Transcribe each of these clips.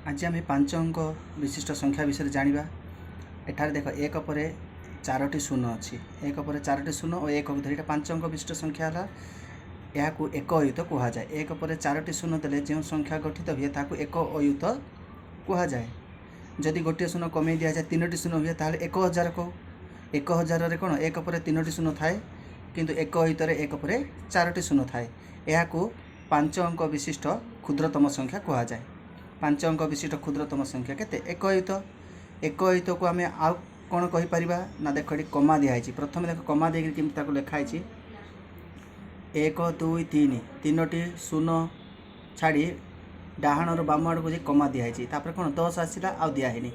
ଆଜି ଆମେ ପାଞ୍ଚ ଅଙ୍କ ବିଶିଷ୍ଟ ସଂଖ୍ୟା ବିଷୟରେ ଜାଣିବା। ଏଠାରେ ଦେଖ, ଏକ ପରେ ଚାରୋଟି ଶୂନ ଅଛି। ଏକ ପରେ ଚାରୋଟି ଶୂନ ଓ ଏକକୁ ଧରି ଏଇଟା ପାଞ୍ଚ ଅଙ୍କ ବିଶିଷ୍ଟ ସଂଖ୍ୟା ହେଲା। ଏହାକୁ ଏକ ଅୟୁତ କୁହାଯାଏ। ଏକ ପରେ ଚାରୋଟି ଶୂନ ଦେଲେ ଯେଉଁ ସଂଖ୍ୟା ଗଠିତ ହୁଏ, ତାହାକୁ ଏକ ଅୟୁତ କୁହାଯାଏ। ଯଦି ଗୋଟିଏ ଶୂନ କମେଇ ଦିଆଯାଏ, ତିନୋଟି ଶୂନ ହୁଏ, ତାହେଲେ 1000 କହୁ। 1000ରେ କ'ଣ ଏକ ପରେ ତିନୋଟି ଶୂନ ଥାଏ, କିନ୍ତୁ ଏକ ଅୟୁତରେ ଏକ ପରେ ଚାରୋଟି ଶୂନ ଥାଏ। ଏହାକୁ ପାଞ୍ଚ ଅଙ୍କ ବିଶିଷ୍ଟ କ୍ଷୁଦ୍ରତମ ସଂଖ୍ୟା କୁହାଯାଏ। ପାଞ୍ଚ ଅଙ୍କ ବିଶିଷ୍ଟ କ୍ଷୁଦ୍ରତମ ସଂଖ୍ୟା କେତେ? ଏକ ଅୟୁତ। ଏକ ଅୟୁତକୁ ଆମେ ଆଉ କ'ଣ କହିପାରିବା ନା, ଦେଖ, ଏଠି କମା ଦିଆହେଇଛି। ପ୍ରଥମେ ଦେଖ, କମା ଦେଇକରି କେମିତି ତାକୁ ଲେଖା ହେଇଛି। ଏକ, ଦୁଇ, ତିନି, ତିନୋଟି ଶୂନ ଛାଡ଼ି ଡାହାଣରୁ ବାମ ଆଡ଼କୁ ଯାଇ କମା ଦିଆହେଇଛି। ତାପରେ କ'ଣ 10 ଆସିଲା, ଆଉ ଦିଆହେଇନି।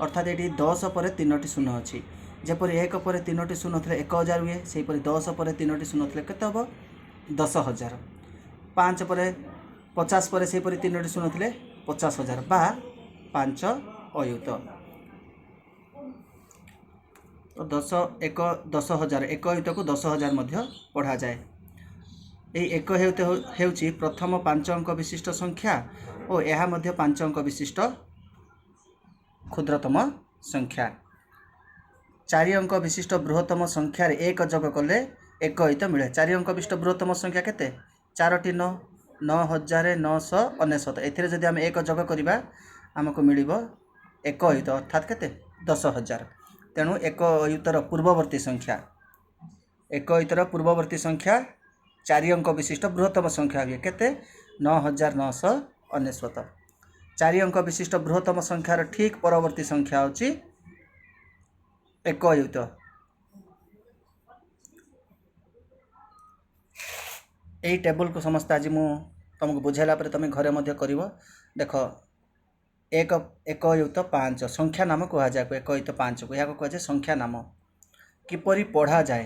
ଅର୍ଥାତ୍ ଏଠି 10 ପରେ ତିନୋଟି ଶୂନ ଅଛି। ଯେପରି ଏକ ପରେ ତିନୋଟି ଶୂନ ଥିଲେ 1000 ହୁଏ, ସେହିପରି 10 ପରେ ତିନୋଟି ଶୂନ ଥିଲେ କେତେ ହେବ? 10,000। ପାଞ୍ଚ ପରେ, 50 ପରେ ସେହିପରି ତିନୋଟି ଶୂନ ଥିଲେ 50,000 ବା ପାଞ୍ଚ ଅୟୁତ। ତ ଦଶ ଏକ 10,000, ଏକ ଅୟୁତକୁ 10,000 ମଧ୍ୟ ପଢ଼ାଯାଏ। ଏହି ଏକ ହେଉଛି ପ୍ରଥମ ପାଞ୍ଚ ଅଙ୍କ ବିଶିଷ୍ଟ ସଂଖ୍ୟା ଓ ଏହା ମଧ୍ୟ ପାଞ୍ଚ ଅଙ୍କ ବିଶିଷ୍ଟ କ୍ଷୁଦ୍ରତମ ସଂଖ୍ୟା। ଚାରି ଅଙ୍କ ବିଶିଷ୍ଟ ବୃହତ୍ତମ ସଂଖ୍ୟାରେ ଏକ ଯୋଗ କଲେ ଏକ ଅୟୁତ ମିଳେ। ଚାରି ଅଙ୍କ ବିଶିଷ୍ଟ ବୃହତ୍ତମ ସଂଖ୍ୟା କେତେ? ଚାରୋଟି ନଅ, 9999। ଏଥିରେ ଯଦି ଆମେ ଏକ ଯୋଗ କରିବା, ଆମକୁ ମିଳିବ ଏକ ଅୟୁତ, ଅର୍ଥାତ୍ କେତେ? 10,000। ତେଣୁ ଏକ ଅୟୁତର ପୂର୍ବବର୍ତ୍ତୀ ସଂଖ୍ୟା, ଏକ ଅୟୁତର ପୂର୍ବବର୍ତ୍ତୀ ସଂଖ୍ୟା ଚାରି ଅଙ୍କ ବିଶିଷ୍ଟ ବୃହତ୍ତମ ସଂଖ୍ୟା ହୁଏ କେତେ? 9999। ଚାରି ଅଙ୍କ ବିଶିଷ୍ଟ ବୃହତ୍ତମ ସଂଖ୍ୟାର ଠିକ୍ ପରବର୍ତ୍ତୀ ସଂଖ୍ୟା ହେଉଛି ଏକ ଅୟୁତ। ଏଇ ଟେବୁଲକୁ ସମସ୍ତେ ଆଜି ମୁଁ ତୁମକୁ ବୁଝାଇଲା ପରେ ତୁମେ ଘରେ ମଧ୍ୟ କରିବ। ଦେଖ, ଏକ ଏକ ଅୟୁତ ପାଞ୍ଚ ସଂଖ୍ୟା ନାମ କୁହାଯାଏ। ଏକ ଅୟୁତ ପାଞ୍ଚକୁ, ଏହାକୁ କୁହାଯାଏ ସଂଖ୍ୟା ନାମ। କିପରି ପଢ଼ାଯାଏ?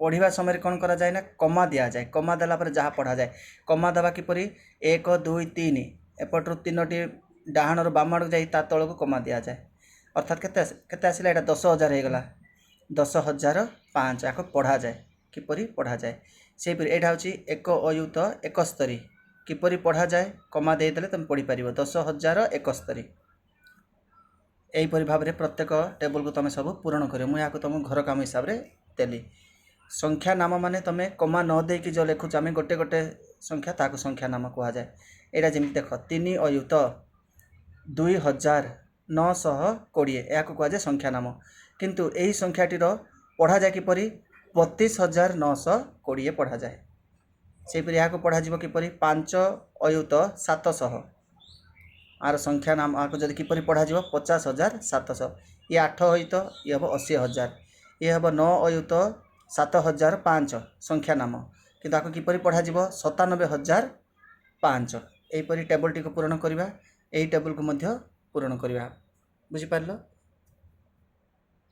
ପଢ଼ିବା ସମୟରେ କ'ଣ କରାଯାଏ ନା, କମା ଦିଆଯାଏ। କମା ଦେଲା ପରେ ଯାହା ପଢ଼ାଯାଏ। କମା ଦେବା କିପରି? ଏକ, ଦୁଇ, ତିନି, ଏପଟରୁ ତିନୋଟି ଡାହାଣରୁ ବାମ ଆଡ଼କୁ ଯାଇ ତା ତଳକୁ କମା ଦିଆଯାଏ। ଅର୍ଥାତ୍ କେତେ କେତେ ଆସିଲା ଏଇଟା? 10,000 ହେଇଗଲା, 10,005। ଏହାକୁ ପଢ଼ାଯାଏ। କିପରି ପଢ଼ାଯାଏ? ସେହିପରି ଏଇଟା ହେଉଛି ଏକ ଅୟୁତ 71। କିପରି ପଢ଼ାଯାଏ? କମା ଦେଇଦେଲେ ତୁମେ ପଢ଼ିପାରିବ, 10,071। ଏହିପରି ଭାବରେ ପ୍ରତ୍ୟେକ ଟେବୁଲକୁ ତୁମେ ସବୁ ପୂରଣ କରିବ। ମୁଁ ଏହାକୁ ତୁମ ଘର କାମ ହିସାବରେ ଦେଲି। ସଂଖ୍ୟା ନାମ ମାନେ ତୁମେ କମା ନ ଦେଇକି ଯେଉଁ ଲେଖୁଛୁ ଆମେ ଗୋଟେ ଗୋଟେ ସଂଖ୍ୟା, ତାହାକୁ ସଂଖ୍ୟା ନାମ କୁହାଯାଏ। ଏଇଟା ଯେମିତି ଦେଖ, ତିନି ଅୟୁତ 2920, ଏହାକୁ କୁହାଯାଏ ସଂଖ୍ୟା ନାମ। କିନ୍ତୁ ଏହି ସଂଖ୍ୟାଟିର ପଢ଼ାଯାଏ କିପରି? 32,920 ପଢ଼ାଯାଏ। ସେହିପରି ଏହାକୁ ପଢ଼ାଯିବ କିପରି? ପାଞ୍ଚ ଅୟୁତ 700, ଆର ସଂଖ୍ୟା ନାମ ଆକୁ ଯଦି କିପରି ପଢ଼ାଯିବ? 50,700। ଇଏ ଆଠ ଅୟୁତ, ଇଏ ହେବ 80,000। ଇଏ ହେବ ନଅ ଅୟୁତ 7005 ସଂଖ୍ୟା ନାମ, କିନ୍ତୁ ଆକୁ କିପରି ପଢ଼ାଯିବ? 97,005। ଏହିପରି ଟେବୁଲଟିକୁ ପୂରଣ କରିବା। ଏହି ଟେବୁଲକୁ ମଧ୍ୟ ପୂରଣ କରିବା। ବୁଝିପାରିଲ?